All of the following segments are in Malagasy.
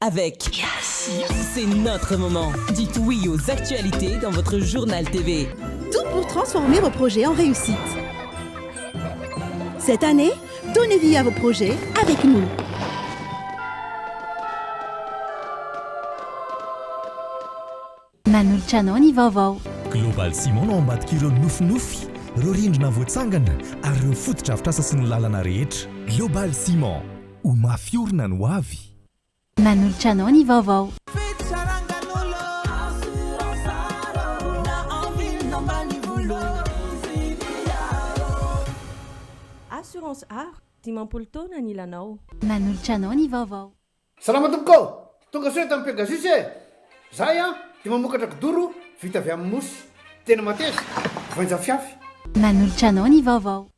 Avec Yes C'est notre moment. Dites oui aux actualités dans votre journal TV. Tout pour transformer vos projets en réussite. Cette année, donnez vie à vos projets avec nous. Manolotra anao ny vaovao. Global Ciment no ao ambadik'ireo nofinofy, ireo rindrina voatsangana ary ireo fotodrafitrasa sy ny lalana rehetra. Global Ciment, ho mafy orina ny ho avy. Manolotra anao ny vaovao. Assurance Aro, 50 taona anilanao. Manolotra anao ny vaovao. Salama tompoko ô! Tonga soa eto amin'ny Pegasus e! Zahay an dia mamokatra kidoro vita avy amin'ny mousse. Tena mateza, voainjafiafy. Manolotra anao ny vaovao.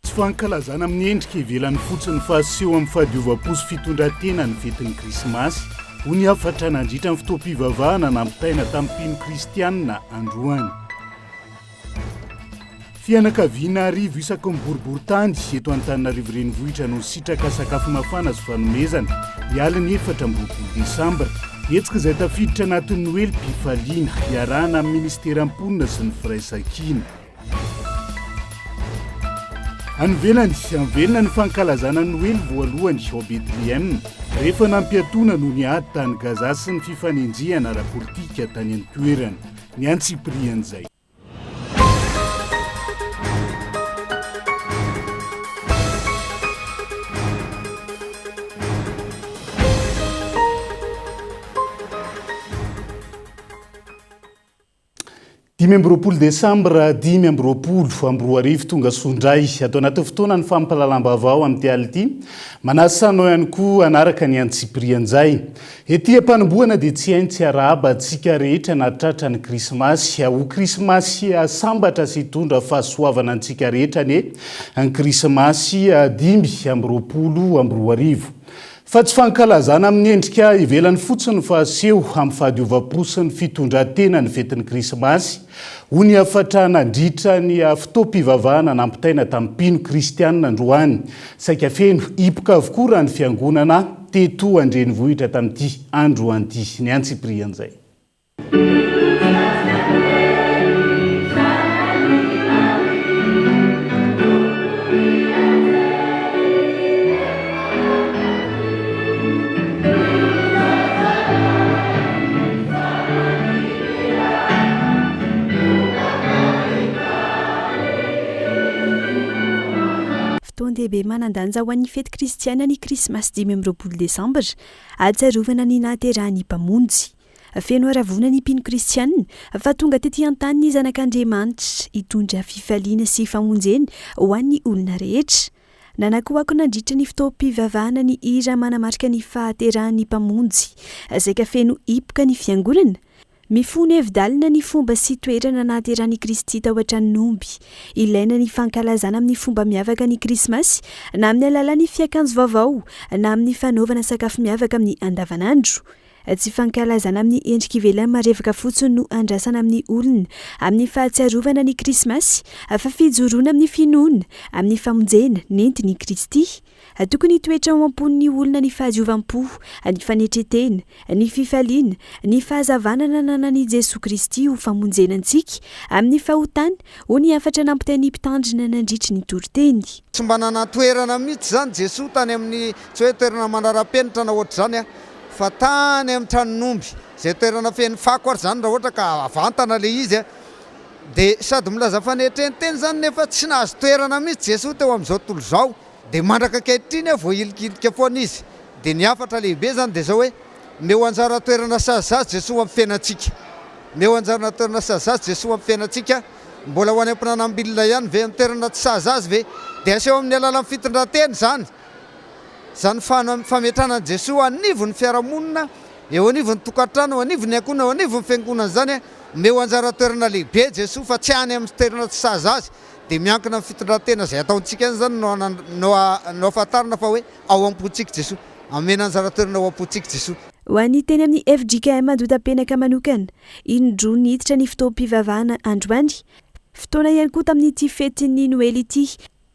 Tsy fankalazana amin'ny endrika ivelany fotsiny fa seho amin'ny fahadiovam-po sy fitondran-tena ny fetin'ny Krismasy, hoy ny hafatra nandritra ny fotoam-pivavahana nampitaina tamin'ny mpino kristianina androany. Fianakaviana arivo isaky ny boriborintany eto Antananarivo Renivohitra no nisitraka sakafo mafana sy fanomezana ny alin'ny 24 desambra. Hetsika izay tafiditra anatin'ny Noelim-pifaliana iarahana amin'ny Ministeran'ny Mponina sy ny Firaisankina. Any ivelany, velona ny fankalazana ny Noely voalohany ao Bethlehem rehefa nampiatoana noho ny ady tany Gaza sy ny fifanenjehana ara-politika tany an-toerana. Ny antsipirian'izay. 25 desambra 2025 tonga soa indray ato anatin'ny fotoana ny fampahalalam-baovao amin'ity alina ity. Manasa anao ihany koa hanaraka ny antsipirian'izay. Ety am-panombohana dia tsy hainy tsy arahaba antsika rehetra nahatratra ny Krismasy. Ho Krismasy sambatra sy hitondra fahasoavana antsika rehetra anie ny Krismasy 2025. Fa tsy fankalazana amin'ny endrika ivelany fotsiny fa seho amin'ny fahadiovam-po sy ny fitondran-tena ny fetin'ny Krismasy, hoy ny hafatra nandritra ny fotoam-pivavahana nampitaina tamin'ny mpino kristianina androany. Saika feno hipoka avokoa raha ny fiangonana teto an-drenivohitra tamin'ity androany ity. Ny antsipirian'izay. Fotoan-dehibe manan-danja ho an'ny fety kristiana ny Krismasy 25 desambra, ahatsiarovana ny nahaterahan'ny Mpamonjy. Feno haravoana ny mpino kristiana fa tonga tety an-tany ny Zanak'Andriamanitra hitondra fifaliana sy famonjena ho an'ny olona rehetra. Nanakoako nandritra ny fotoam-pivavahana ny hira manamarika ny fahaterahan'ny Mpamonjy. Saika feno hipoka ny fiangonana. Mifono hevi-dalina ny fomba sy toerana nahaterahan'i Kristy tao an-tranon'omby. Ilaina ny fankalazana amin'ny fomba miavaka ny Krismasy, na amin'ny alalan'ny fiakanjo vaovao, na amin'ny fanaovana sakafo miavaka amin'ny andavanandro. Tsy fankalazana amin'ny endrika ivelany marevaka fotsiny no andrasana amin'ny olona amin'ny fahatsiarovana ny Krismasy, fa fijoroana amin'ny finoana, amin'ny famonjena nentin'i Kristy. Tokony hitoetra ao am-pon'ny olona ny fahadiovam-po, ny fanetren-tena, ny fifaliana, ny fahazavana nananan'i Jesoa Kristy ho famonjena antsika amin'ny fahotana, hoy ny hafatra nampitain'ny Mpitandrina nandritry ny toriteny. Tsy mba nanan-toerana mihitsy izany Jesoa tany amin'ny, tsy hoe toerana manara-penitra na ohatr'izany an, fa tany amin'ny tranon'omby, izay toerana feno fako ary izany raha ohatra ka avantana ilay izy an, dia sady milaza fanetren-tena izany nefa tsy nahazo toerana mihitsy Jesoa teo amin'izao tontolo izao, dia mandraka ankehitriny an voahilikilika foana izy, dia ny hafatra lehibe izany dia izao hoe, omeo anjara toerana sahaza azy Jesoa amin'ny fiainantsika, omeo anjara toerana sahaza azy Jesoa amin'ny fiainantsika, mbola ho any am-pinanam-bilona ihany ve, amin'ny toerana tsy sahaza azy ve, dia aseho amin'ny alalan'ny fitondran-tena izany. Izany fametrahana an'i Jesoa anivon'ny fiarahamonina, eo anivon'ny tokantrano, eo anivon'ny ankohonana, eo anivon'ny fiangonana izany, omeo anjara toerana lehibe Jesoa fa tsy any amin'ny toerana tsy sahaza azy, dia miankina amin'ny fitondran-tena izay ataontsika any izany no no ahafantarana fa hoe ao am-pontsika Jesoa, omena anjara toerana ao am-pontsika Jesoa. Ho an'ny teny amin'ny fjkm Andotapenaka manokana, indroa niditra ny fotoam-pivavahana androany. Fotoana ihany koa tamin'ity fetin'ny Noely ity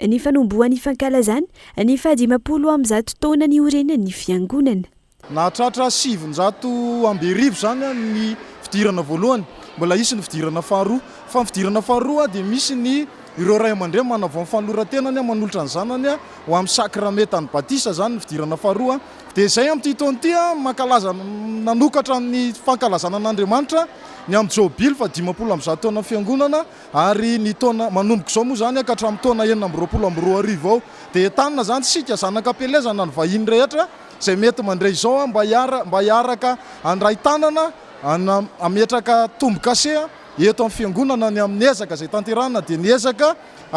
ny fanombohan'ny fankalazana ny fahadimampolo ambizato taona niorenan'ny fiangonana. Nahatratra 1900 izany ny fidirana voalohany, mbola hisy ny fidirana faharoa. Fa ny fidirana faharoa dia misy ny ireo ray aman-dreny manavao ny fanoloran-tenany manolotra ny zanany ho amin'ny sakramentan'ny batisa izany ny fidirana faharoa. Dia izay amin'ity taona ity mankalaza nanokatra ny fankalazana an'Andriamanitra ny amin'ny jobily faha 150 taonan'ny fiangonana ary ny taona manomboka izao moa izany ka hatramin'ny taona 2026 ao. Dia entanina izany isika zanaka am-pielezana ny vahiny rehetra izay mety mandre izao mba hiara mba hiaraka handray tanana hametraka tombo-kase eto amin'ny fiangonana ny amin'ny ezaka izay tanterahina dia ny ezaka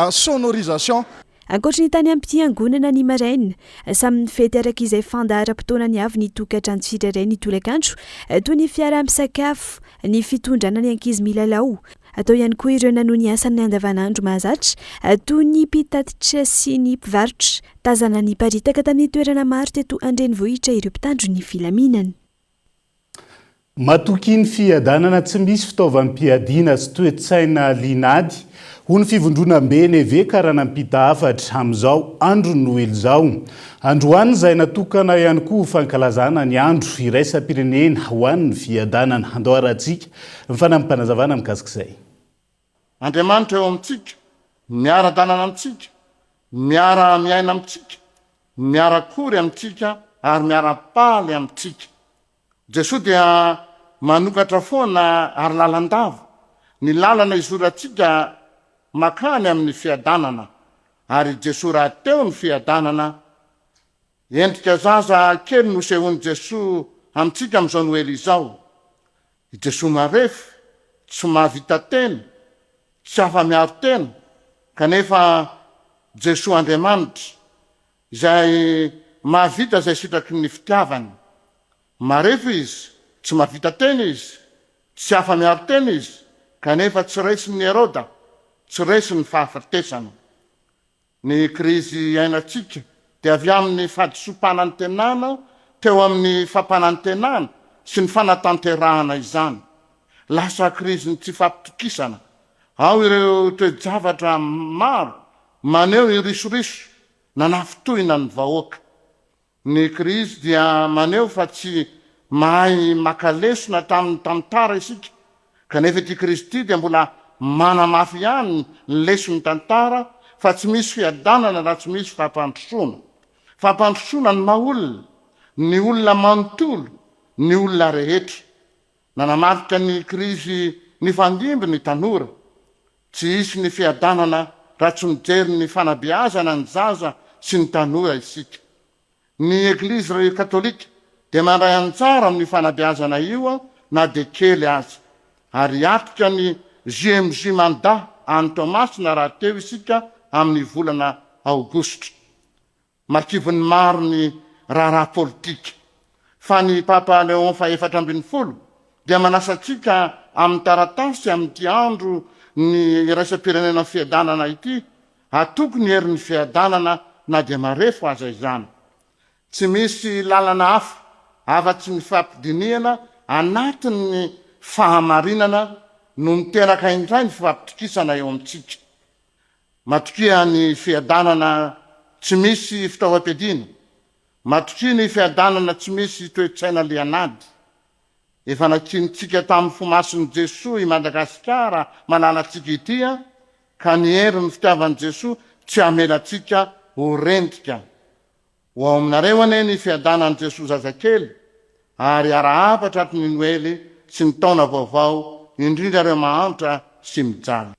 sonorisation. Ankoatry ny tany am-piangonana ny maraina, samy nifety araka izay fandaharam-potoanany avy ny tokantrano tsirairay ny tolakandro, toy ny fiaraha-misakafo, ny fitondrana ny ankizy milalao. Atao ihany koa ireo nanohy ny asany andavanandro mahazatra, toy ny mpitatitra sy ny mpivarotra. Tazana niparitaka tamin'ny toerana maro teto an-drenivohitra ireo mpitandro ny filaminana. Matokia ny fiadanana tsy misy fitaovam-piadiana sy toe-tsaina liana-ady, hoy ny fivondronambe ny eveka raha nampita hafatra amin'izao andron'ny Noely izao. Androany izay natokana ihany koa ho fankalazana ny andro iraisam-pirenena ho an'ny fiadanana. Andao arahantsika ny fanampim-panazavana mikasika izay. Andriamanitra eo amintsika, miara-dalana amintsika, miara-miaina amintsika, miara-kory amintsika ary miara-paly amintsika. Jesoa dia manokatra foana ary lalandava ny lalana izorantsika makany amin'ny fiadanana ary i Jesoa rahateo no fiadanana. Endrika zaza kely no sehon'i Jesoa amintsika amin'izao Noely izao. I Jesoa marefo, tsy mahavita tena, tsy afa-miaro tena, kanefa Jesoa Andriamanitra, Izay mahavita izay sitraky ny fitiavany. Marefo izy, tsy mahavita tena izy, tsy afa-miaro tena izy, kanefa tsy resin'i Heroda, tsy resin'ny fahafatesana. Ny krizy iainantsika dia avy amin'ny fahadisoam-panantenana teo amin'ny fampanantenana sy ny fanatanterahana izany. Lasa krizin'ny tsy fampitokisana. Ao ireo toe-javatra maro maneho ny risoriso nanafintohina ny vahoaka. Ny krizy dia maneho fa tsy mahay maka lesona tamin'ny tantara isika, kanefa ity krizy ity dia mbola manamafy ihany ny leson'ny tantara fa tsy misy fiadanana raha tsy misy fampandrosoana. Fampandrosoana ny maha olona, ny olona manontolo, ny olona rehetra. Nanamarika ny krizy nifandimby ny tanora. Tsy hisy ny fiadanana raha tsy mijery ny fanabeazana ny zaza sy ny tanora isika. Ny Eglizy katolika dia mandray anjara amin'io fanabeazana io na dia kely aza. Ary hiatrika ny JMJ Manda any Toamasina rahateo isika amin'ny volana aogositra. Makivon'ny maro ny raharaha politika. Fa ny Papa Léon faha-14 dia manasa antsika amin'ny taratasy amin'ity andro ny iraisam-pirenena fiadanana ity, hatoky ny herin'ny fiadanana na dia marefo aza izany. Tsy misy lalana hafa afa-tsy ny fampidinihana anatin'ny fahamarinana no miteraka indray ny fifampitokisana eo amintsika. Matokia ny fiadanana tsy misy fitaovam-piadiana. Matokia ny fiadanana tsy misy toe-tsaina lian'ady. Efa nakinintsika tamin'ny fo masin'i Jesoa i Madagasikara malalantsika ity ka ny herin'ny fitiavan'i Jesoa tsy hamela antsika ho rendrika. Ho ao aminareo anie ny fiadanan'i Jesoa zazakely ary arahaba tratry ny Noely sy ny taona vaovao indrindra ireo mahantra sy mijaly.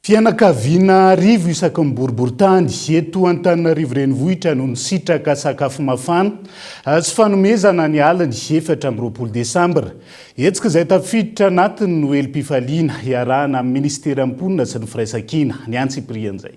Fianakaviana arivo isaky ny boriborintany eto Antananarivo Renivohitra no nisitraka sakafo mafana sy fanomezana ny alin'ny 24 desambra. Hetsika izay tafiditra anatin'ny Noelim-pifaliana iarahana amin'ny Minisiteran'ny Mponina sy ny Firaisankina. Ny antsipirian'izay.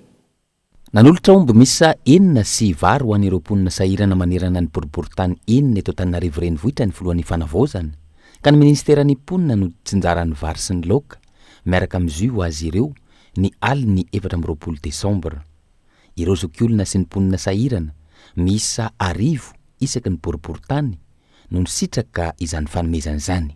Nanolotra omby miisa enina sy vary ho an'ireo mponina sahirana manerana ny boriborintany enina eto Antananarivo Renivohitra ny filohan'ny Fanavaozana, ka ny minisiteran'ny Mponina no tsinjara ny vary sy ny laoka, miaraka amin'ny jus ho azy ireo, ny alin'ny 24 desambra. Ireo zokiolona sy ny mponina sahirana, miisa arivo isaky ny boriborintany, no nisitraka izany fanomezana izany.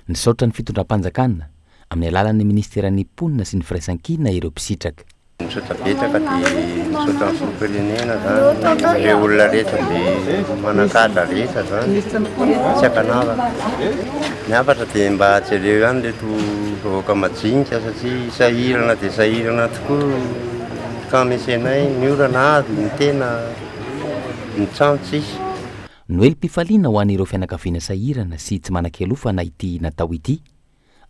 Nisaotra ny fitondram-panjakana amin'ny alalan'ny minisiteran'ny Mponina sy ny Firaisankina ireo mpisitraka. Misaotra betsaka dia misaotra ny filoham-pirenena zany, ireo olona rehetra izay manan-kaja rehetra zany, tsy ankanavaka. Ny hafatra dia mba jereo ihany ireto vahoaka majinika satria sahirana dia sahirana tokoa ny camp misy anay, ny orana avy, ny tena, ny trano tsisy. Noelim-pifaliana ho an'ireo fianakaviana sahirana sy tsy manan-kialofana ity natao ity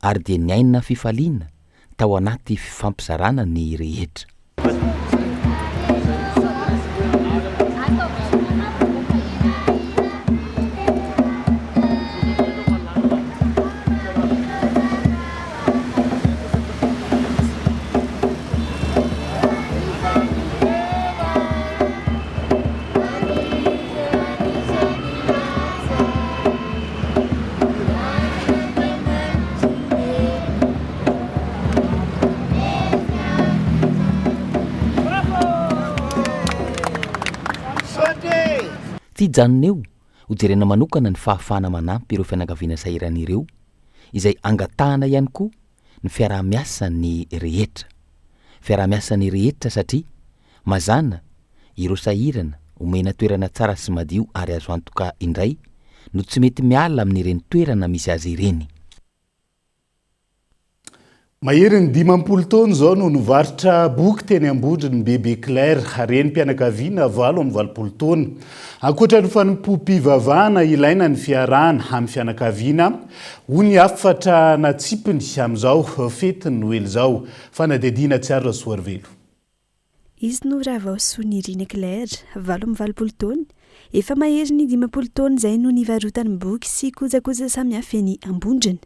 ary dia niaina fifaliana tao anaty fifampizarana ny rehetra. Tsy hijanona eo, hojerena manokana ny fahafahana manampy ireo fianakaviana sahirana ireo, izay angatahana ihany koa ny fiaraha-miasan'ny rehetra. Fiaraha-miasan'ny rehetra satria mazàna ireo sahirana omena toerana tsara sy madio ary azo antoka indray no tsy mety miala amin'ireny toerana misy azy ireny. Maherin'ny 50 taona izao no nivarotra boky teny Ambondrony Bebe Claire, renim-pianakaviana 88 taona. Ankoatra ny fanompoam-pivavahana ilaina ny fiarahana amin'ny fianakaviana, hoy ny hafatra natsipiny amin'izao fetin'ny Noely izao. Fanadihadiana Tsiaro Rasoarivelo. Izy no Ravaosoa Nirina Claire, 88 taona. Efa maherin'ny 50 taona izay no nivarotany boky sy kojakoja samihafa eny Ambondrona.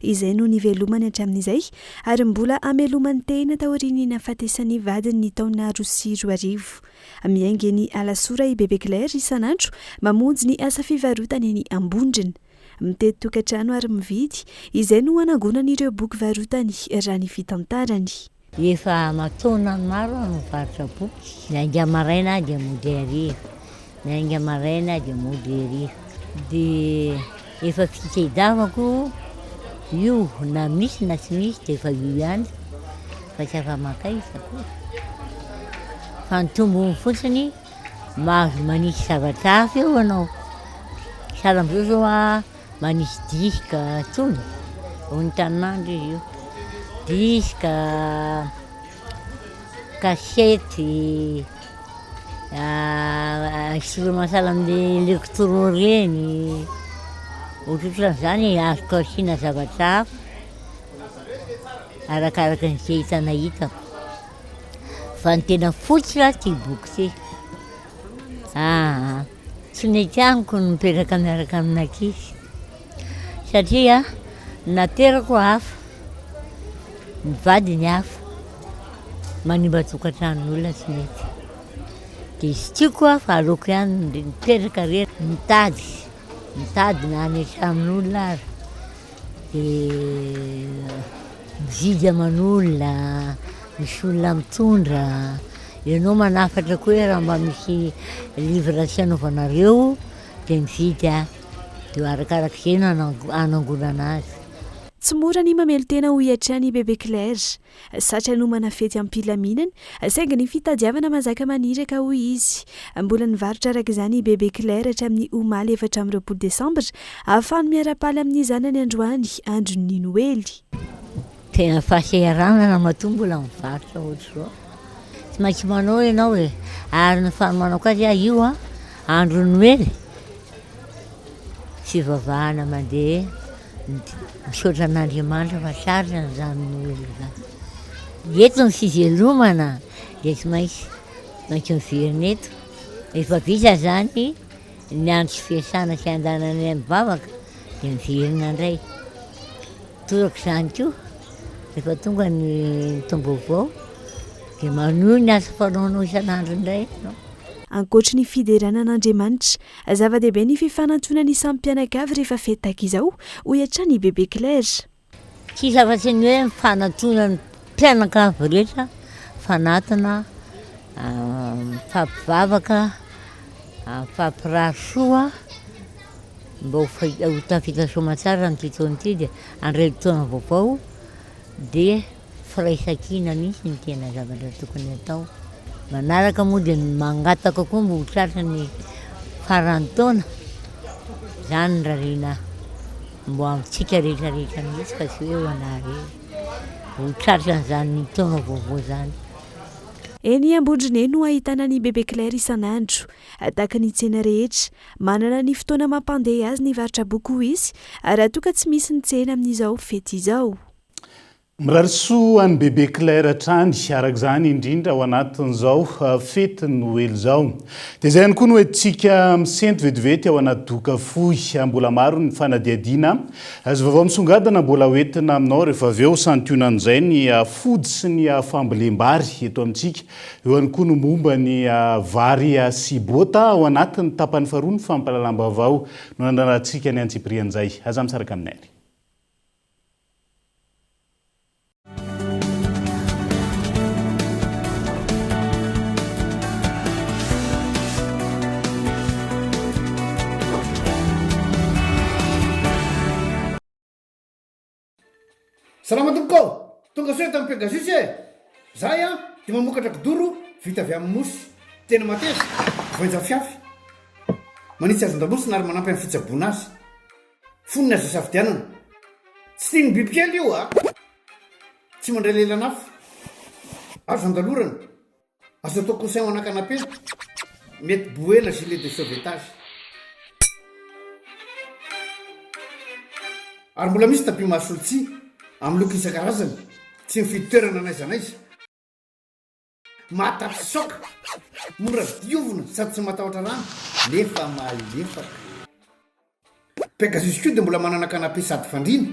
Izay no nivelomany hatramin'izay ary mbola amelomany tena taorian'ny nahafatesan'ny vadiny ny taona 2002. Miainga eny Alasora i Bebe Claire isan'andro mamonjy ny asa fivarotany eny Ambondrona. Mitety tokantrano ary mividy, izay no anangonany ireo boky varotany raha ny fitantarany. Efa aman-taonany maro aho no mivarotra boky. Miainga maraina aho dia mody hariva, miainga maraina aho dia mody hariva. Dia efa fitedavako io na misy na tsy misy dia efa io ihany fa tsy afa-mankaiza akory. Fa ny tombony fotsiny mahazo manisy zavatra hafa eo ianao. Sahala amin'izao izao aho Manisy disque tsony, ontanandro izy io, disque, kasety, instrument sahala amin'ny electro ireny, ohatrohatran'izany e, azoko asiana zavatra hafa arakaraka ny izay hitana hitako, fa ny tena fototra ity boky ity, aa. Tsy mety amiko ny mipetraka miaraka amin'ankizy satria ny naterako hafa, ny vadiny hafa, manimba tokantranon'olona tsy mety. Dia tsy tiako aho fa aleoko ihany mipetraka irery, mitady, mitady na any an-tranon'olona ary. Dia mividy aman'olona, misy olona mitondra, ianao manafatra koa hoe raha mba misy livre tsy anaovanareo dia mividy aho, dia arakarak'izay no hanangonana azy. Tsy mora ny mamelon-tena hoy hatrany i Bebe Claire. Zatra nomana fety am-pilaminana, saingy ny fitadiavana mazaka maniraka hoy izy. Mbola nivarotra araka izany i Bebe Claire hatramin'ny omaly 24 desambra, ahafahany miara-paly amin'ny zanany androany, andron'ny Noely. Tena fahasahiranana matoa mbola mivarotra ohatr'izao. Tsy maintsy manao ianao e! Ary ny fanomanako azy aho io an, andro Noely, fivavahana mandeha. Misaotra an'Andriamanitra fa sarotra izany Noely izany. Eto ny fivelomana dia tsy maintsy maintsy miverina eto. Efa vita izany ny andro fiasana sy andehananay mivavaka dia miverina indray. Toraka izany koa. Rehefa tonga ny taom-baovao dia manohy ny asa fanaonao isan'andro indray ianao. Ankoatry ny fiderana an'Andriamanitra, zava-dehibe ny fifanantonan'ny samy mpianakavy rehefa fety tahaka izao, hoy hatrany i Bebe Claire. Tsisy afa-tsy ny hoe mifanatona ny mpianakavy rehetra, mifanatona, mifampivavaka, mifampirary soa mba ho ho tafita soamantsara amin'ity taona ity dia handray ny taona vaovao dia firaisankina mihitsy no tena zavatra tokony atao. Manaraka moa dia ny mangataka koa mba ho tratra ny faran'ny taona, izany no rariana mba ho amintsika rehetra rehetra mihitsy fa tsy hoe ho anà irery, ho tratran'izany taona vaovao izany. Eny Ambondrona no ahitana an'i Bebe Claire isan'andro. Tahaka ny tsena rehetra, manana ny fotoana mampandeha azy ny varotra boky hoy izy, raha toa ka tsy misy ny tsena amin'izao fety izao. Mirary soa an'i Bebe Claire hatrany, araka izany indrindra ao anatin'izao fetin'ny Noely izao. Dia izay ihany koa no entintsika misento vetivety ao anaty doka fohy. Mbola maro ny fanadihadiana sy vaovao misongadina mbola ho entina aminao rehefa avy eo. Santionan'izay ny fody sy ny fambolem-bary eto amintsika. Eo ihany koa no momba ny vary sy bota ao anatin'ny tapany faharoa ny fampahalalam-baovao no nanarahantsika ny antsipirian'izay. Aza misaraka aminay ary. Salama tompoko ô! Tonga soa eto amin'ny Pegasus e! Zahay an dia mamokatra kidoro vita avy amin'ny mousse. Tena mateza, voainja fiafy. Manitsy hazon-damosina ary manampy amin'ny fitsaboana azy. Fonony azo isafidianana. Tsy tian'ny bibikely io a! Tsy mandray lelan'afo. Azo andalorana. Azo atao coussin ho ana canapé. Mety boena gilet de sauvetage. Ary mbola misy tapis mahasolo tsihy, amin'ny loko isan-karazany. Tsy mifidy toerana n'aiza n'aiza. Mahatapy-saoka, mora diovina sady tsy matahotra rano nefa malefaka. Pegasus koa dia mbola manana canapé sady fandriana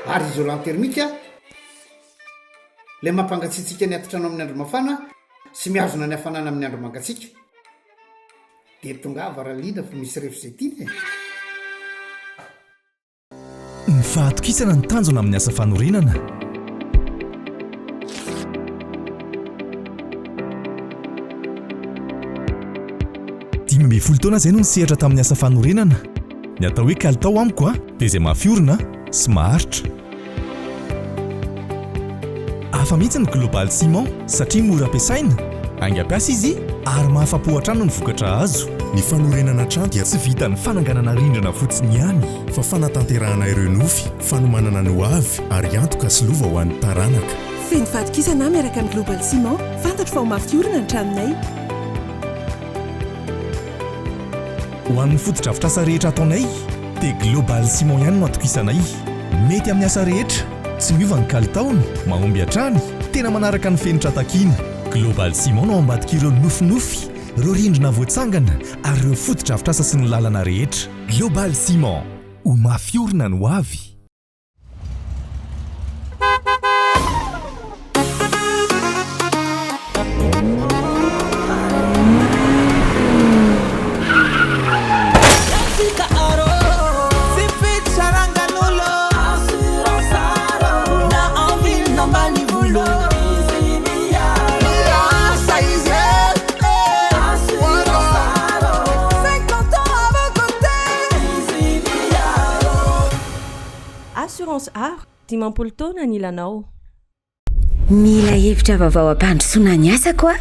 ary isolant thermique ilay mampangatsiatsiaka ny atitrano amin'ny andro mafana sy mihazona ny hafanana amin'ny andro mangatsiaka. Dia tongava raha liana fa misy ref izay tiana e! Ny fahatokisana ny tanjona amin'ny asa fanorenana. 15 taona izay no nisehatra tamin'ny asa fanorenana. Ny atao hoe kalitao amiko dia izay mafy orina sy maharitra. Hafa mihitsy ny Global Ciment satria mora ampiasaina, haingam-piasa izy ary mahafa-po hatrany ny vokatra azo. Ny fanorenana trano dia tsy vitan'ny fananganana rindrina fotsiny ihany fa fanatanterahana ireo nofy, fanomanana ny ho avy ary antoka sy lova ho an'ny taranaka. Feno fahatokisana aho miaraka amin'ny Global Ciment, fantatro fa ho mafy orina ny tranonay. Ho an'ny fotodrafitrasa rehetra ataonay dia Global Ciment ihany no atokisanay. Mety amin'ny asa rehetra, tsy miova ny kalitaony, mahomby hatrany, tena manaraka ny fenitra takiana. Global Ciment no ao ambadik'ireo nofinofy, ireo rindrina voatsangana ary ireo fotodrafitrasa sy ny lalana rehetra. Global Ciment, ho mafy orina ny ho avy. Assurance Aro, 50 taona anilanao. Mila hevitra vaovao hampandrosoana ny asako aho.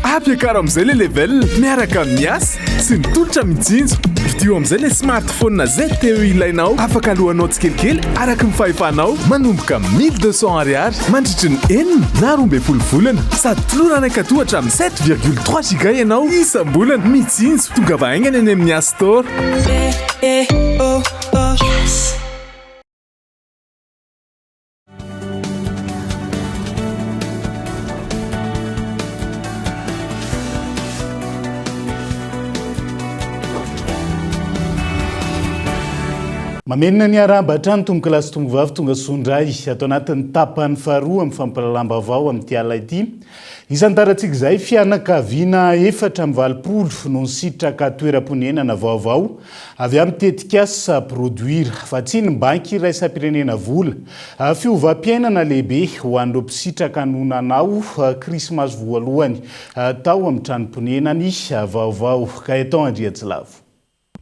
Ampiakaro amin'izay ilay level miaraka amin'ny asa sy ny tolotra mitsinjo. Vidio amin'izay ilay smartphone ZTE ilainao afaka aloanao tsikelikely araka ny fahefanao manomboka 1200 ariary mandritry ny enina na 12 volana. Sady tolorana ankato hatramin'ny 7,3 giga ianao isam-bolana. Mitsinjo, tongava haingana eny amin'ny Yas Store. Yes. Mamerina ny arahaba hatrany tompokolahy sy tompokovavy tonga soa indray ato anatin'ny tapany faharoa amin'ny fampahalalam-baovao amin'ity alina ity. Isantarantsika izay fianakaviana 84 no nisitraka toeram-ponenana vaovao avy amin'ny tetikasa Produir. Vatsian'ny Banky iraisam-pirenena vola. Fiovam-piainana lehibe ho an'ireo mpisitraka no nanao krismasy voalohany tao amin'ny tranom-ponenany vaovao. Gaëtan Andriantsilavo.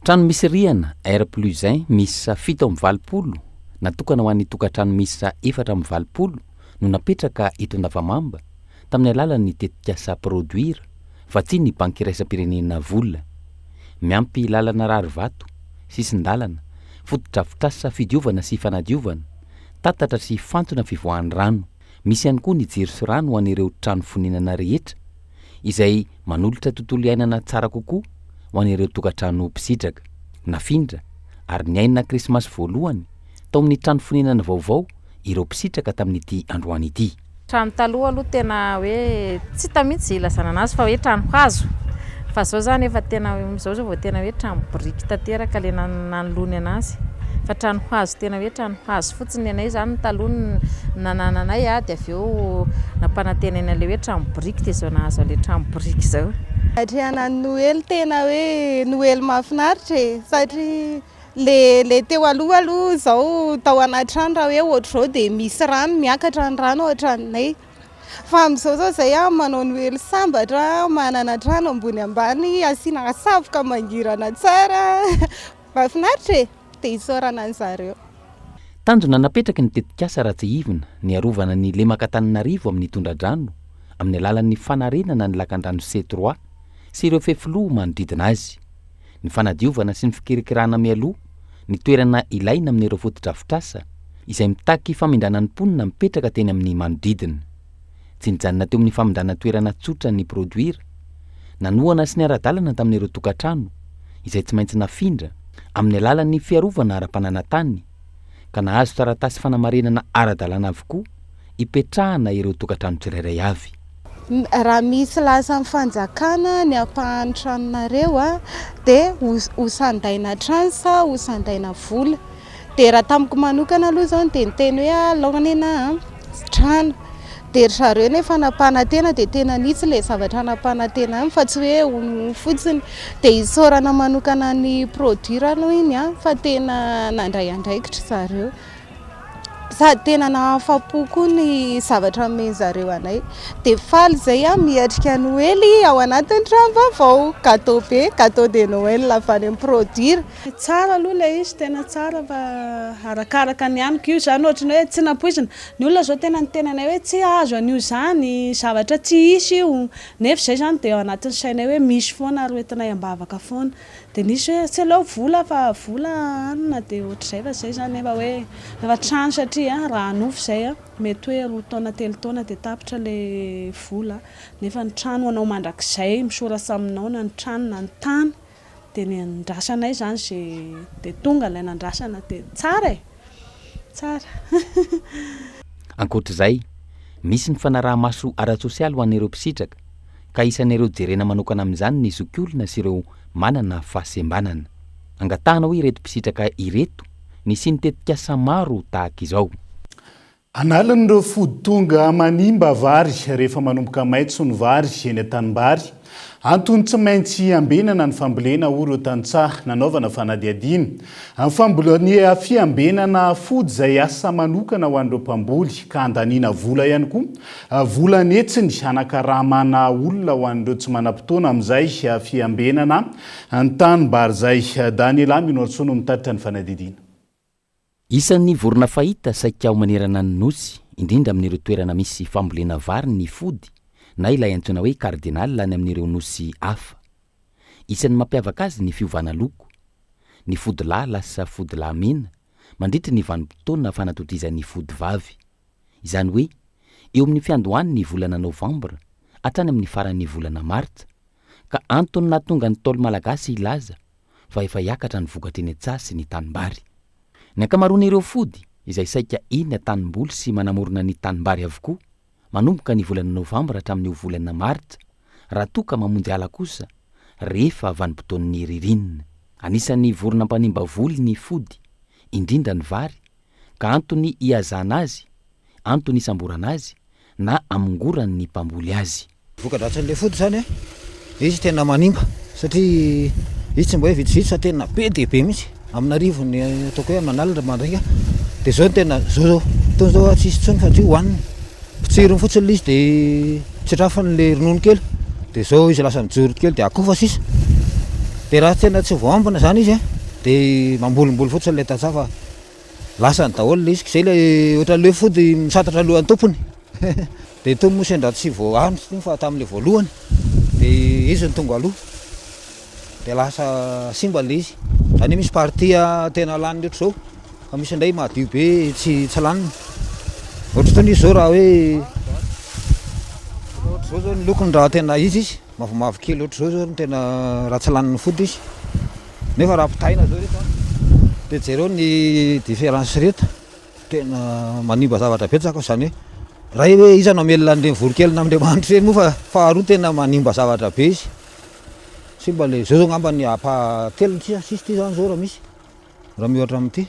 Trano misy rihana, R plus un, miisa 87, natokana ho an'ny tokantrano miisa 84 no napetraka eto Andavamamba, tamin'ny alalan'ny tetikasa Produir, vatsian'ny Banky iraisam-pirenena vola. Miampy lalana rarivato, sisin-dalana, fotodrafitrasa fidiovana sy fanadiovana, tatatra sy fantsona fivoahan'ny rano. Misy ihany koa ny jiro sy rano ho an'ireo trano fonenana rehetra, izay manolotra tontolo iainana tsara kokoa ho an'ireo tokantrano mpisitraka. Nafindra ary niaina Krismasy voalohany tao amin'ny trano fonenana vaovao ireo mpisitraka tamin'ity androany ity. Trano taloha aloha tena hoe tsy hita mihitsy izay ilazana anazy fa hoe trano hazo fa izao izany efa tena izao izao vao tena hoe trano biriky tanteraka ilay nanoloany anazy fa trano hazo tena hoe trano hazo fotsiny ny anay izany taloha ny nanananay dia avy eo nampanantenaina ilay hoe trano biriky dia izao nahazo an'ilay trano biriky izao. Atrehana ny Noely tena hoe Noely mahafinaritra e, satria le le teo aloha aloha izao tao anaty trano raha hoe ohatr'izao dia misy rano miakatra ny rano ao an-tranonay. Fa amin'izao izao izay aho manao Noely sambatra, manana trano ambony ambany, asiana savoka mangirana tsara, mahafinaritra e! Dia isaorana an'zareo. Tanjona napetraky ny tetikasa Ratsihivina ny harovana ny lemak'Antananarivo amin'ny tondra-drano amin'ny alalan'ny fanarenana ny lakandrano C trois sy ireo fefiloha manodidina azy, ny fanadiovana sy ny fikirikirana mialoha ny toerana ilaina amin'ireo fotodrafitrasa izay mitaky famindrana ny mponina mipetraka teny amin'ny manodidina. Tsy nijanona teo amin'ny famindrana toerana tsotra ny Produir, nanohana sy niara-dalana tamin'ireo tokantrano izay tsy maintsy nafindra amin'ny alalan'ny fiarovana ara-pananantany ka nahazo taratasy fanamarinana ara-dalàna avokoa hipetrahana ireo tokantrano tsirairay avy. Raha misy lasan'ny fanjakana ny ampahan'ny tranonareo dia ho sandaina trano sa ho sandaina vola? Dia raha tamiko manokana aloha izao dia niteny hoe alao nena trano. Dia ry zareo nefa nampanantena dia tena nitsy ilay zavatra nampanantena aminy fa tsy hoe honohono fotsiny. Dia isaorana manokana ny produire aloha iny fa tena nandray andraikitra zareo. Sady tena nahafa-po koa ny zavatra nomen-zareo anay. Dia faly izay aho miatrika Noely ao anatin'ny trano vaovao. Cadeau be, cadeau de Noël avy any amin'ny Produir. Tsara aloha ilay izy, tena tsara fa arakaraka ny amiko io izany ohatry ny hoe tsy nampoizina. Ny olona izao tena niteny anay hoe tsy hahazo an'io izany, zavatra tsy hisy io, nefa izay izany dia ao anatin'ny sainay hoe misy foana ary hoentinay am-bavaka foana. Dia nisy hoe tsy aleo vola fa vola anona dia ohatr'izay fa izay izany efa hoe efa trano satria raha nofy izay mety hoe roa taona telo taona dia tapitra ilay vola nefa ny trano ho anao mandrakizay misoratra aminao na ny trano na ny tany dia ny andrasanay izany izay dia tonga ilay nandrasana dia tsara e! Tsara. Ankoatr'izay, misy ny fanaraha-maso ara-tsosialy ho an'ireo mpisitraka ka isan'ireo jerena manokana amin'izany ny zokiolona sy ireo manana fahasembanana. Angatahana hoy ireto mpisitraka ireto ny hisian'ny tetikasa maro tahaka izao. An'aliny ireo fody tonga manimba vary rehefa manomboka maitso ny vary eny an-tanimbary. Antony tsy maintsy hiambenana ny fambolena hoy ireo tantsaha nanaovana fanadihadiana. Ny fiambenana fody izay asa manokana ho an'ireo mpamboly ka andaniana vola ihany koa. Vola an'hetsiny hanakaramana olona ho an'ireo tsy manam-potoana amin'izay fiambenana ny tanimbary izay. Daniela Minoarisoa no mitatitra ny fanadihadiana. Isan'ny vorona fahita saika ao manerana ny Nosy, indrindra amin'ireo toerana misy fambolena vary ny fody na ilay antsoina hoe cardinal any amin'ireo nosy hafa. Isan'ny mampiavaka azy ny fiovana loko. Ny fody lahy lasa fody lahy mena mandritry ny vanim-potoana fanatodizan'ny fody vavy. Izany hoe eo amin'ny fiandohan'ny volana novambra hatrany amin'ny faran'ny volana martsa, ka antony nahatonga ny Ntaolo malagasy hilaza fa efa hiakatra ny vokatra eny an-tsaha sy ny tanimbary. Ny ankamaroan'ireo fody izay saika eny an-tanimboly sy manamorona ny tanimbary avokoa manomboka ny volana novambra hatramin'io volana martsa, raha toa ka mamonjy ala kosa rehefa vanim-potoan'ny ririnina. Anisan'ny vorona mpanimba voly ny fody, indrindra ny vary, ka antony ihazana azy, antony isamborana azy, na amongoran'ny mpamboly azy. Voka-dratsin'ilay fody izany an, izy tena manimba satria izy tsy mba hoe vitsivitsy fa tena be dia be mihitsy, amin'arivony ataoko hoe amin'an'alina mandringa, dia izao no tena izao izao, itony izao tsisy intsony fa tsy hohanina, potsiriny fotsiny ilay izy dia tsitrafiny ilay ronono kely, dia izao izy lasa mijoro kely dia akofa sisa, dia raha tena tsy voaambina izany izy an, dia mambolimboly fotsiny ilay tantsaha fa Lasany daholo ilay izy, zay ilay ohatran'ilay hoe fody misantatra lohan'ny tompony. Dia itony moa sendra tsy voahantra itony fa tamin'ilay voalohany dia izy no tonga aloha dia lasa simba ilay izy. Izany hoe misy partie tena laniny ohatr'izao fa misy indray madio be tsy tsy laniny. Ohatr'itony izy izao raha hoe ohatr'izao izao ny lokony raha tena izy izy, mavomavo kely ohatr'izao izao no tena raha tsy lanin'ny fody izy. Nefa raha ampitahaina zao reto an, de jereo ny différence reto, tena manimba zavatra betsaka zany hoe, ray hoe iza no hamelona an'ireny voronkely n'Andriamanitra ireny moa fa faharoa tena manimba zavatra be izy, simba le, zao zao angamba ny ampahatelony sisa sisa ity zany zao raha misy, raha miohatra amin'ity.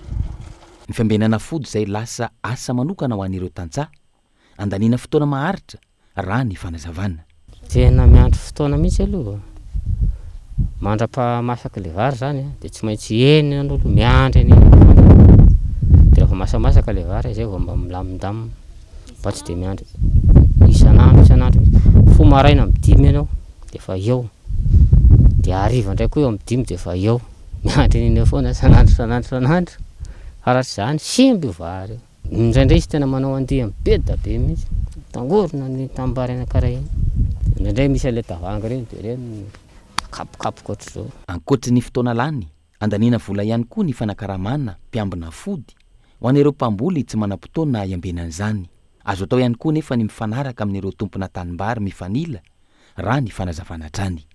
Ny fiambenana fody izay lasa asa manokana ho an'ireo tantsaha, andaniana fotoana maharitra raha ny fanazavana. Tena miandry fotoana mihitsy aloha. Mandra-pahamasaka ilay vary izany dia tsy maintsy eny ianao aloha miandry an'iny foana. Dia rehefa masamasaka ilay vary izay vao mba milamindamina, mba tsy dia miandry isan'andro isan'andro mihitsy. Mifoha maraina amin'ny dimy ianao dia efa eo, dia hariva indray koa eo amin'ny dimy dia efa eo. Miandry an'iny eo foana isan'andro isan'andro isan'andro fa raha tsy izany simba io vary io. Indraindray izy tena manao andiany be da be mihitsy, mitangorona ny tanimbary anankiray iny. Indraindray misy an'ilay tavoahangy ireny dia ireny mikapokapoka ohatr'izao. Ankoatry ny fotoana lany, andaniana vola ihany koa ny fanakaramana mpiambina fody ho an'ireo mpamboly tsy manam-potoana hiambenana izany. Azo atao ihany koa nefa ny mifanaraka amin'ireo tompona tanimbary mifanila raha ny fanazavana hatrany.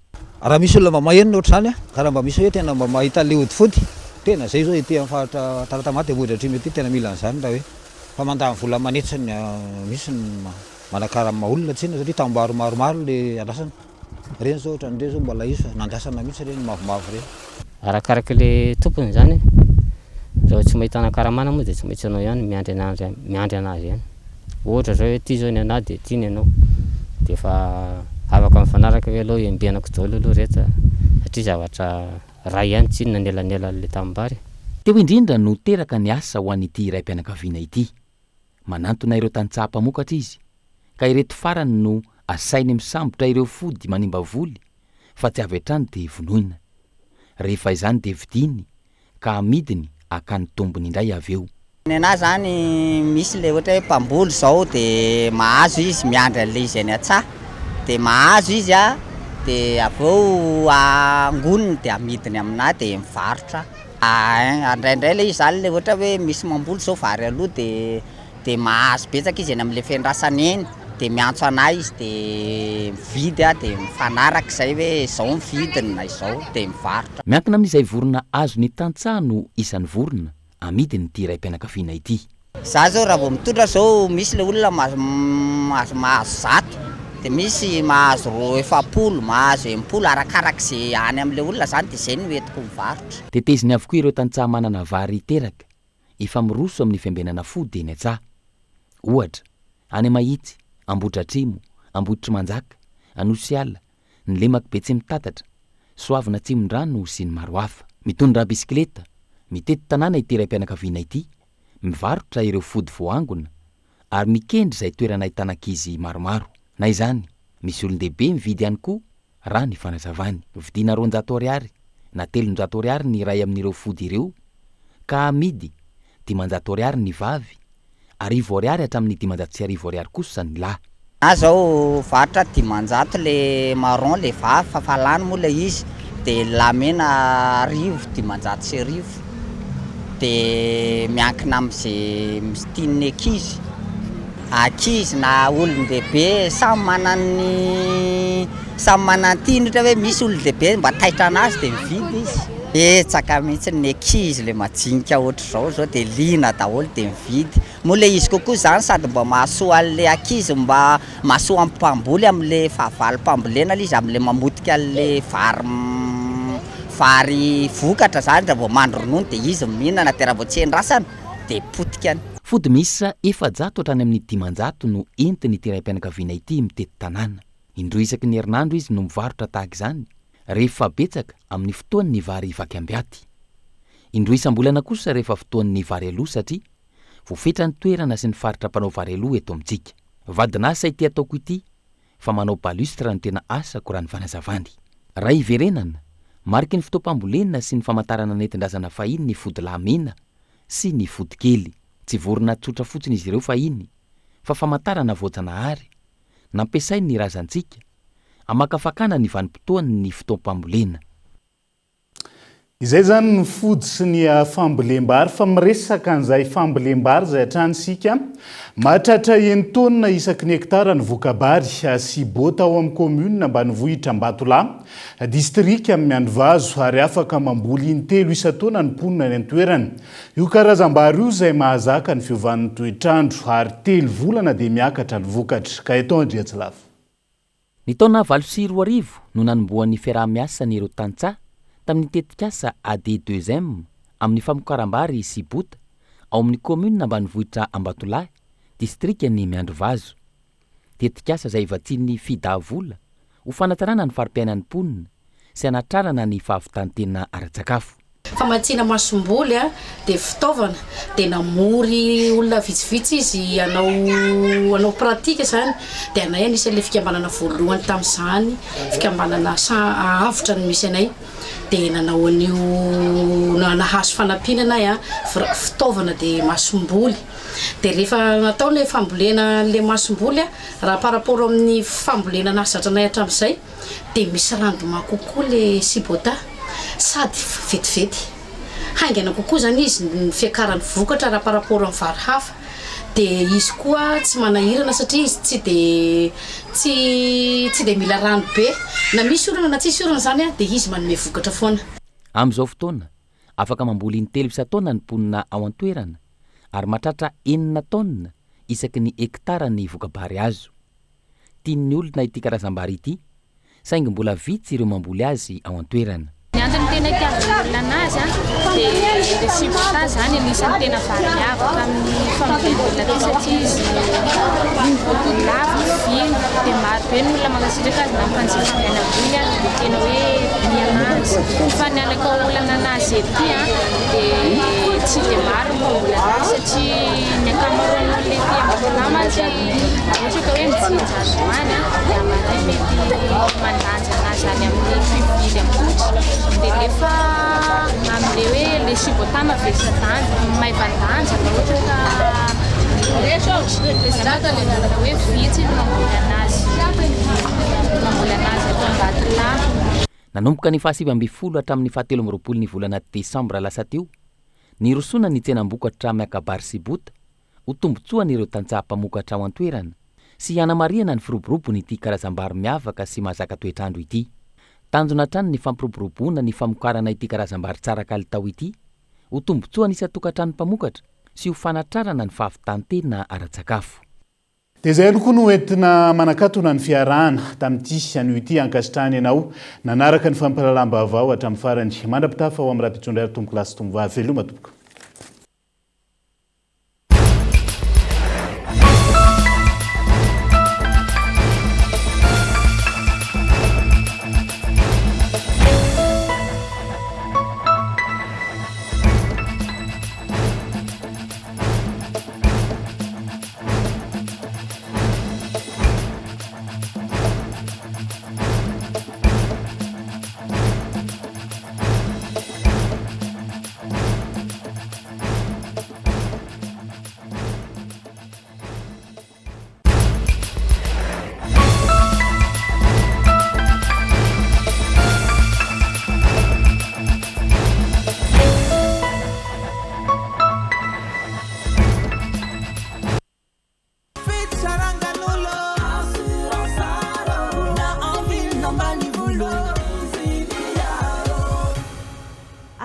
Raha misy olona mba maheno ny ohatr'izany an, ka raha mba misy hoe tena mba mahita an'ilay ody fody, tena izay izao ety amin'ny faritra Talatamaty Ambohidratrimo ety tena mila an'izany raha hoe fa mandany vola aman'hetsiny mihitsy ny manakarama olona tsinona satria tanimbary maromaro ilay andrasana. Ireny izao ohatran'ireny izao mbola iso, nandrasana mihitsy ireny mavomavo ireny. Arakaraka ilay tompony izany e, raha tsy mahita anakaramana moa dia tsy maintsy anao ihany miandry an'azy miandry an'azy ihany. Ohatra zao hoe ty zao ny anah dia ty ny anao dia efa afaka mifanaraka hoe aleo hiambenako daholo aloha reto a, satria zavatra ray ihany tsinona ny elanelan'ilay tanimbary. Teo indrindra no teraka ny asa ho an'ity raim-pianakaviana ity. Manantona ireo tantsaha mpamokatra izy, ka ireto farany no asainy misambotra ireo fody manimba voly fa tsy avy hatrany dia vonoina. Rehefa izany dia vidiany ka amidiny hakany tombony indray avy eo. Ny anah zany misy le ohatra hoe mpamboly zao de mahazo izy miandry an'le izy any an-tsaha de mahazo izy a de avy eo angoniny de amidiny aminah de mivarotra aho, indraindray le izy zany le ohatra hoe misy mamboly zao vary aloha de de mahazo betsaka izy eny am'le fiandrasana eny de miantso anah izy de mividy aho de mifanaraka zay hoe zao ny vidiny na izao de mivarotra. Miankina amin'izay vorona azon'ny tantsaha no isan'ny vorona amidin'ity raim-pianakaviana ity. Za zao raha vao mitondra zao misy le olona mahazo mahazo zato de misy mahazo roa 40 mahazo 60 arakarak'ze any am'le olona zany de zay no entiko mivarotra. Teteziny avokoa ireo tantsaha manana vary teraka efa miroso amin'ny fiambenana fody eny an-tsaha. Ohatra, any Mahitsy, Ambohidratrimo, Ambohitrimanjaka, Anosiala, ny lemak'i Betsimitatatra, Soavina Atsimondrano sy ny maro hafa. Mitondra bisikileta, mitety tanàna ity raim-pianakaviana ity, mivarotra ireo fody voaangona ary mikendry izay toerana ahitana ankizy maromaro. Na izany, misy olon-dehibe mividy ihany koa raha ny fanazavany. Vidiana 200 ariary na 300 ariary ny iray amin'ireo fody ireo ka amidy 500 ariary ny vavy, 1000 ariary hatramin'ny 1500 ariary kosa ny lahy. Na zao varotra 500 le marron le vavy fa fa lany moa le izy de la mena arivo 1500 de miankina amze tian'ny ankizy, ankizy na olon-dehibe samy manana ny samy manana ny tiany ohatra hoe misy olon-dehibe mba taitra anazy de mividy izy. Betsaka mihitsy ny ankizy le majinika ohatr'izao zao de liana daholo de mividy, moa le izy kokoa zany sady mba mahasoa an'le ankizy mba mahasoa ny mpamboly am'le fahavalom-pambolena le izy am'le mamotika an'le vary. vary vokatra zany raha vao mandry ronono dia izy no mihinana dia raha vao tsy endrasana dia potika ny. Fody miisa 400 hatrany amin'ny 500 no entin'ity raim-pianakaviana ity mitety tanàna. Indroa isaky ny herinandro izy no mivarotra tahaka izany, rehefa betsaka amin'ny fotoan'ny vary vaky ambiaty. Indroa isam-bolana kosa rehefa fotoan'ny vary aloha satria voafetra ny toerana sy ny faritra mpanao vary aloha eto amintsika. Vadin'asa ity ataoko ity fa manao balustre no tena asako raha ny fanazavany. Raha hiverenana, mariky ny fotoam-pambolena sy ny famantarana nentin-drazana fahiny ny fodilahy mena sy ny fody kely. Tsy vorona tsotra fotsiny izy ireo fahiny fa famantarana voajanahary nampiasain'ny razantsika hamakafakana ny vanim-potoan'ny fotoam-pambolena. Izay izany ny fody sy ny fambolem-bary fa miresaka an'izay fambolem-bary izay hatrany isika. Mahatratra enin-taonina isaky ny hektara ny voka-bary sy bota ao amin'ny kaominina ambanivohitra Ambatolahy, distrika Miandrivazo ary afaka mamboly in-telo isan-taona ny mponina any an-toerana. Io karazam-bary io izay mahazaka ny fiovan'ny toetr'andro ary telo volana dia miakatra ny vokatra. Gaëtan Andriantsilavo. Ny taona 2008 no nanombohan'ny fiaraha-miasan'ireo tantsaha tamin'ny tetikasa AD deux M amin'ny famokaram-bary sy bota ao amin'ny kaominina ambanivohitra Ambatolahy, distrikan'i Miandrivazo. Tetikasa izay vatsian'ny FIDA vola ho fanatsarana ny fari-piainan'ny mponina sy hanatrarana ny fahavitan-tena ara-tsakafo. Famatsiana masomboly dia fitaovana, dia namory olona vitsivitsy izy hanao hanao pratique izany, dia anay anisan'ilay fikambanana voalohany tamin'izany, fikambanana sa avotra no misy anay, dia nanao an'io nahazo fanampiana anay an, fitaovana dia masomboly, dia rehefa natao ilay fambolena an'ilay masomboly an, raha par rapport amin'ny fambolena nahazatra anay hatramin'izay, dia misy rendement kokoa le sibota sady vetivety, haingana kokoa zany izy ny fiakaran'ny vokatra raha par rapport amin'ny vary hafa, dia izy koa tsy manahirana satria izy tsy de tsy tsy de mila rano be, na misy orana na tsisy orana zany an dia izy manome vokatra foana. Amin'izao fotoana, afaka mamboly intelo isan-taona ny mponina ao an-toerana ary mahatratra enina taonina isaky ny hektara ny voka-bary azo. Tian'ny olona ity karazam-bary ity, saingy mbola vitsy ireo mamboly azy ao an-toerana. Ny antony tena itiavan'ny olona anazy dia le sibota zany anisan'ny tena vary miavaka amin'ny fambolen'olona aty satria izy lafo ny vidiny dia maro be ny olona mankasitraka azy na ny mpanjifa avy any ambony ary dia tena hoe mia anazy fa ny anakaolana anazy ety dia tsy dia maro ny mpamboly anazy satria ny ankamaroan'ny olona ety Ambatolahy mantsy Raha ohatra ka hoe mijinja androany dia hamaray mety mandanja anazy any amin'ny mpividy ampoitra dia nefa amin'ilay hoe le sibota mavesa-danja, maivan-danja raha ohatra ka dia izay mahatonga ny olona hoe vitsy ny mamboly anazy mamboly anazy ato Ambatolahy. Nanomboka ny faha-19 hatramin'ny faha-23 ny volana desambra lasa teo, nirosoana ny tsenam-bokatra miaka-bary sy bota ho tombontsoan'ireo tantsaha mpamokatra ao an-toerana sy hanamarihana ny firoborobon'ity karazam-bary miavaka sy mahazaka toetr'andro ity. Tanjona hatrany ny fampiroboroboana ny famokarana ity karazam-bary tsara kalitao ity ho tombontsoan'ny isan-tokantrano mpamokatra sy ho fanatrarana ny fahavitan-tena ara-tsakafo. Dia izay ihany koa no entina manakatona ny fiarahana tamin'ity anio ity. Ankasitrahana ianao nanaraka ny fampahalalam-baovao hatramin'ny farany. Mandra-pitafa ho amin'ny rahampitso indray ry tompokolahy sy tompovavy. Veloma tompoko.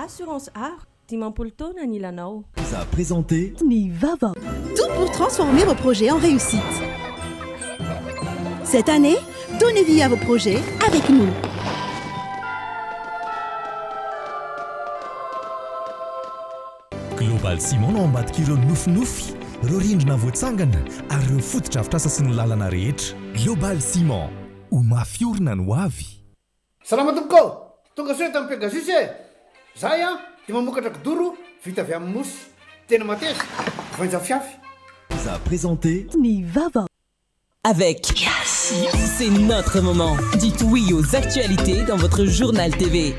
Assurance Aro, 50 taona anilanao. Vous a présenté. Ny vaovao. Tout pour transformer vos projets en réussite. Cette année, donnez vie à vos projets avec nous. Global Ciment no ao ambadik'ireo nofinofy, ireo rindrina voatsangana ary ireo fotodrafitrasa sy ny lalana rehetra. Global Ciment, ho mafy orina ny ho avy. Salama tompoko ô! Tonga soa eto amin'ny Pegasus e! Zahay an dia mamokatra kidoro vita avy amin'ny mousse. Tena mateza, voainja fiafy. Vous a présenté. Ny vaovao. Avec C'est notre moment. Dites oui aux actualités dans votre journal TV.